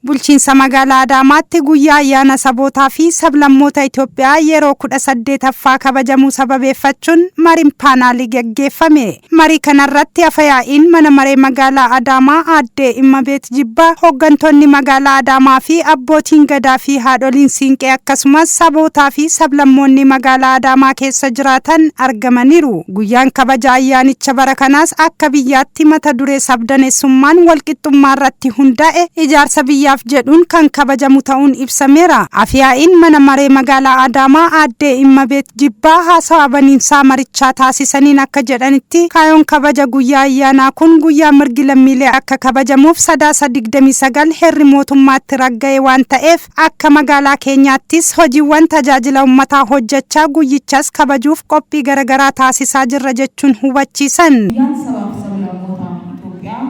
Bulchiinsa Magaalaa Adaamaatti guyyaa ayyaana sabootaa fi sablammoota Itoophiyaa yeroo 18ffaa kabajamuu sababeeffachuun mariin paanaalii gaggeeffame. Marii kanarratti Afayaa'iin Mana Maree Magaalaa Adaamaa Aaddee Immabeet Jibbaa, hooggantoonni Magaalaa Adaamaa fi abbootiin Gadaa fi haadholiin Siinqee akkasumas sabootaa fi sablammoonni Magaalaa Adaamaa keessa jiraatan argamaniiru. Guyyaan kabaja ayyaanicha bara kanaas akka biyyaatti mata duree sabdaneessummaan walqixxummaarratti hundaa'e ijaarsa biyyaaf jedhuun kan kabajamu ta'uun ibsameera. Afyaa'iin Mana Maree Magaalaa Adaamaa Aaddee Immabeet Jibbaa haasawaa baniinsaa marichaa taasisaniin akka jedhanitti, kaayoon kabaja guyyaa ayyaanaa kun guyyaa mirgi lammiilee akka kabajamuuf Sadaasa 29 heerri mootummaatti ragga'e waan ta'eef akka magaalaa keenyaattis hojiiwwan tajaajila ummataa hojjechaa guyyichas kabajuuf qophii garagaraa taasisaa jirra jechuun hubachiisan. Guyyaan Sabaaf Sablammoota Itoophiyaa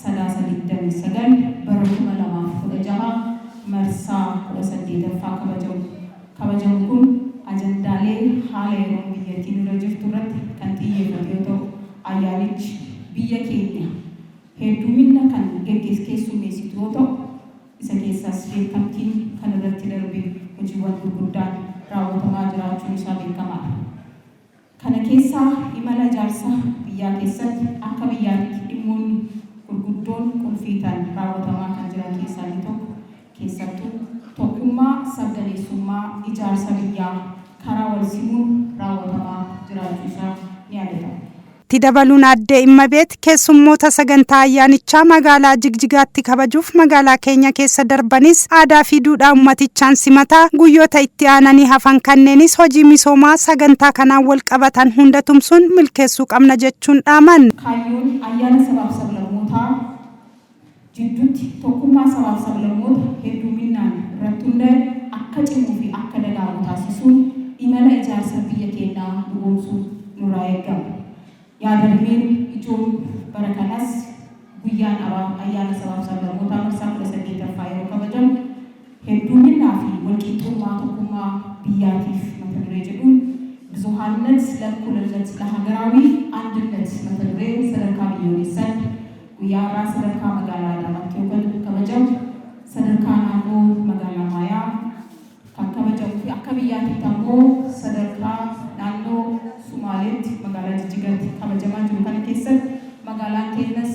Sadaasa 29 bara 2016 marsaa 18ffaa kabajamu kabajamu kun ajandaalee haala yeroon biyyattiin irra jirtu irratti kan xiyyeeffate yoo ta'u, ayyaanichi biyya keenya hedduminna kan keessummeessitu yoo ta'u, isa keessaas beekamtiin kan irratti darbe hojiiwwan gurguddaan raawwatamaa jiraachuun isaa beekamaadha. Kana keessaa imala ijaarsa biyyaa keessatti akka biyyaatti dhimmoonni gurguddoon qulfii ta'an raawwatamaa kan jiran keessaa inni tokko keessattuu tokkummaa sabdaneessummaa ijaarsa biyyaa karaa walsimuun raawwatamaa jiraachuu isaa ni yaadatama. Itti dabaluun Aaddee Immabeet, keessummoota sagantaa ayyaanichaa magaalaa Jigjigaatti kabajuuf magaalaa keenya keessa darbanis aadaa fi duudhaa ummatichaan simataa, guyyoota itti aananii hafan kanneenis hojii misoomaa sagantaa kanaan walqabatan hunda tumsuun milkeessuu qabna jechuun dhaaman. Kaayyoon ayyaana sabaaf sablammootaa jiddutti tokkummaa sabaaf sablammoota hedduuminnaan irratti hunda'e akka cimuu fi akka dagaagu taasisuun imala ijaarsa biyya keennaa dhugoomsuun nurraa eeggama. Yaada-rimeen ijoon bara kanas guyyaan ayyaana sabaaf sablammootaa marsaa 18ffaa yeroo kabajamu hedduuminnaa fi walqixxummaa tokkummaa biyyaatiif mata duree jedhuun Bizuhaannet Le'ekkulinnet Lehagerawi Andinnet mata duree sadarkaa biyyoolessaatti Guyyaa har'aa sadarkaa magaalaa Adaamaatti yoo kabajamu, sadarkaa naannoo magaalaa Maayaa kan kabajamuu fi akka biyyaatitti ammoo sadarkaa naannoo Sumaaleetti magaalaa Jijjigaatti kabajamaa jiru kana keessatti magaalaan keennas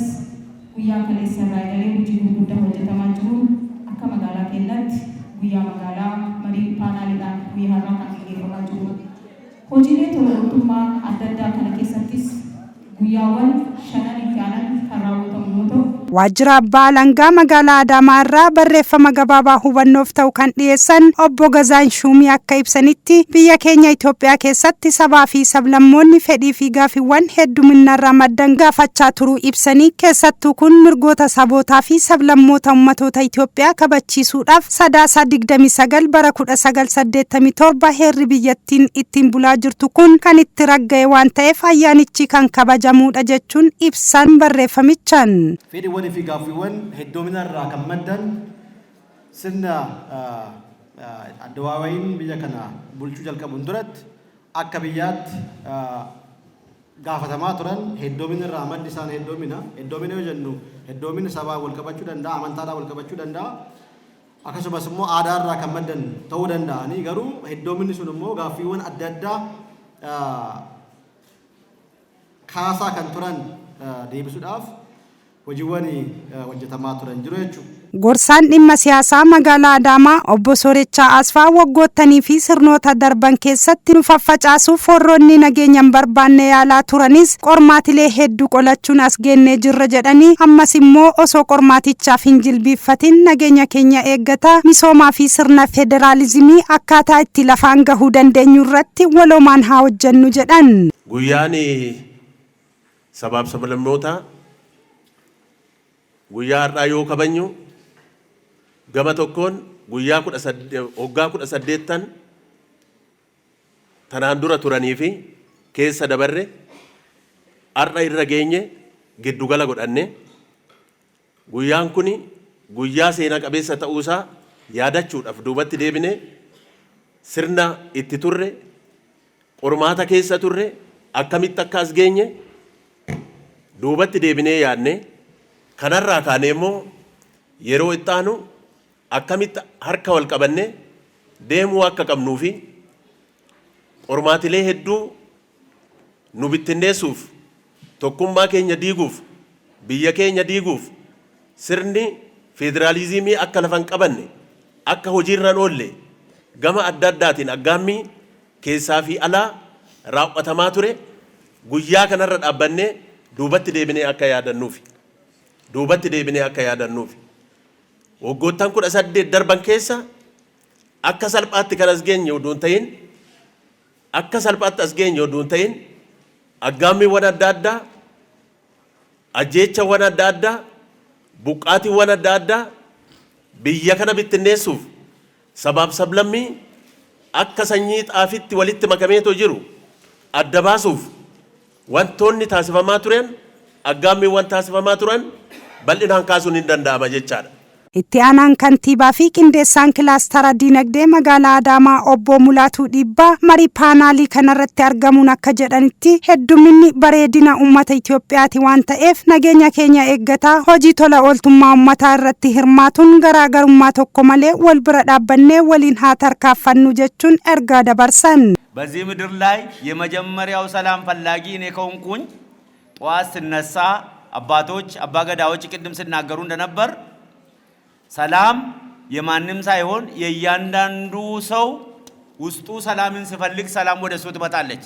guyyaa kaleessa irraa eegalee hojii gurguddaa hojjetamaa jiruun akka magaalaa keennatti guyyaa magaalaa marii paanaaliidhaan guyyaa har'aa kan geggeeffamaa jiruudha. Hojiilee tola ooltummaa adda addaa kana keessattis guyyaawwan shanan itti aanan kan raawwatamu yoo ta'u, Waajjira Abbaa Alangaa Magaalaa Adaamaa irraa barreeffama gabaabaa hubannoof ta'u kan dhiyeessan Obbo Gazaany Shuumii akka ibsanitti, biyya keenya Itoophiyaa keessatti sabaa fi sablammoonni fedhii fi gaafiiwwan hedduminnarraa maddan gaafachaa turuu ibsanii, keessattuu kun mirgoota sabootaa fi sablammoota ummatoota Itoophiyaa kabachiisuudhaaf Sadaasa 29 bara 1987 heerri biyyattiin ittiin bulaa jirtu kun kan itti ragga'e waan ta'eef ayyaanichi kan kabajamuudha jechuun ibsan barreeffamichaan. Fedhiiwwan fi gaaffiiwwan heddoomina irraa kan maddan sirna addawaawayiin biyya kana bulchuu jalqabuun duratti akka biyyaatti gaafatamaa turan heddoomina irraa maddi isaan heddoomina. Heddoomina yoo jennu heddoomina sabaan wal qabachuu danda'a, amantaadhaan wal qabachuu danda'a. Akkasumas immoo aadaa irraa kan maddan ta'uu danda'anii garuu heddoominni sun immoo gaaffiiwwan adda addaa kaasaa kan turan deebisuudhaaf hojiiwwan hojjetamaa turan jiru jechuudha. Gorsaan dhimma siyaasaa magaalaa Adaamaa Obbo Soorechaa Asfaa waggoottanii fi sirnoota darban keessatti nu faffacaasuuf warroonni nageenya hin barbaanne yaalaa turanis qormaatilee hedduu qolachuun as geennee jirra jedhanii ammas immoo osoo qormaatichaaf hin jilbiiffatin nageenya keenya eeggataa misoomaa fi sirna federaalizimii akkaataa itti lafaan gahuu dandeenyu irratti waloomaan haa hojjennu jedhan. Guyyaan sabaaf sablammootaa guyyaa har'aa yoo kabajnu gama tokkoon guyyaa waggaa 18n tanaan dura turanii fi keessa dabarre har'a irra geenye giddugala godhanne. Guyyaan kun guyyaa seenaa qabeessa ta'uusaa yaadachuudhaaf duubatti deebinee sirna itti turre, qormaata keessa turre, akkamitti akka as geenye duubatti deebinee yaadne, kanarraa kaanee immoo yeroo itti aanu akkamitti harka wal qabannee deemuu akka qabnuu fi qormaatilee hedduu nu bittinneessuuf, tokkummaa keenya diiguuf, biyya keenya diiguuf, sirni federaalizimii akka lafa hin qabanne, akka hojiirra hin oolle gama adda addaatiin aggaammii keessaa fi alaa raawwatamaa ture guyyaa kanarra dhaabbannee duubatti deebinee akka yaadannuufi. Duubatti deebinee akka yaadannuufi. Waggoottan 18 darban keessa akka salphaatti kan as geenye odoo hin ta'in, akka salphaatti as geenye odoo hin ta'in, aggaammiiwwan adda addaa, ajjeechawwan adda addaa, buqqaatiiwwan adda addaa biyya kana bittinneessuuf, sabaaf sablammii akka sanyii xaafitti walitti makameetoo jiru adda baasuuf wantoonni taasifamaa turan, aggaammiiwwan taasifamaa turan bal'inaan kaasuun hin danda'ama jechaadha. Itti aanaan kantiibaa fi qindeessaan kilaastara diinagdee magaalaa Adaamaa obbo Mulaatuu Dhiibbaa marii paanaalii kanarratti argamuun akka jedhanitti, hedduminni bareedina uummata Itoophiyaati waan ta'eef, nageenya keenya eeggataa hojii tola ooltummaa uummataa irratti hirmaatuun garaagarummaa tokko malee wal bira dhaabbannee waliin haa tarkaanfannu jechuun ergaa dabarsan. በዚህ ምድር ላይ የመጀመሪያው ሰላም ፈላጊ እኔ ከሆንኩኝ፣ ጠዋት ስነሳ አባቶች አባገዳዎች ቅድም ሲናገሩ እንደነበር፣ ሰላም የማንም ሳይሆን የእያንዳንዱ ሰው ውስጡ ሰላምን ሲፈልግ ሰላም ወደ እሱ ትመጣለች።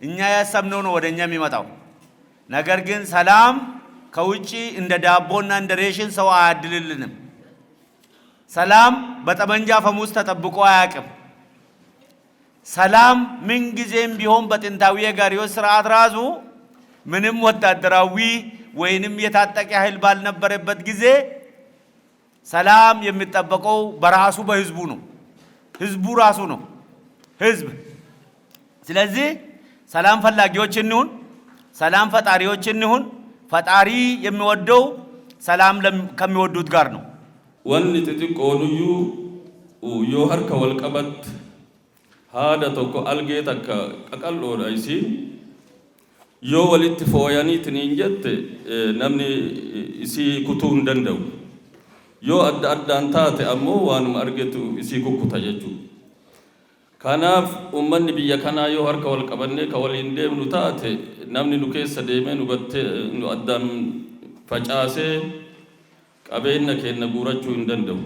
እኛ ያሰብነው ነው ወደ እኛ የሚመጣው። ነገር ግን ሰላም ከውጭ እንደ ዳቦና እንደ ሬሽን ሰው አያድልልንም። ሰላም በጠመንጃ አፈሙዝ ተጠብቆ አያውቅም። ሰላም ምንጊዜም ቢሆን በጥንታዊ የጋርዮሽ ስርዓት ራሱ ምንም ወታደራዊ ወይንም የታጠቀ ኃይል ባልነበረበት ጊዜ ሰላም የሚጠበቀው በራሱ በህዝቡ ነው። ህዝቡ ራሱ ነው ህዝብ። ስለዚህ ሰላም ፈላጊዎች እንሁን፣ ሰላም ፈጣሪዎች እንሁን። ፈጣሪ የሚወደው ሰላም ከሚወዱት ጋር ነው። Wanni xixiqqoonuyyuu yoo harka wal qabatte, haada tokko algee takka qaqal'oodha, isiin yoo walitti fooyaniitiin jette namni isii kutuu hin danda'u. Yoo adda addaan taate ammoo waanuma argetu isii kukkuta jechuudha. Kanaaf uummanni biyya kanaa yoo harka wal qabannee ka waliin deemnu taate, namni nu keessa deemee nu battee nu addaan facaasee qabeenya keenya guurachuu hin danda'u.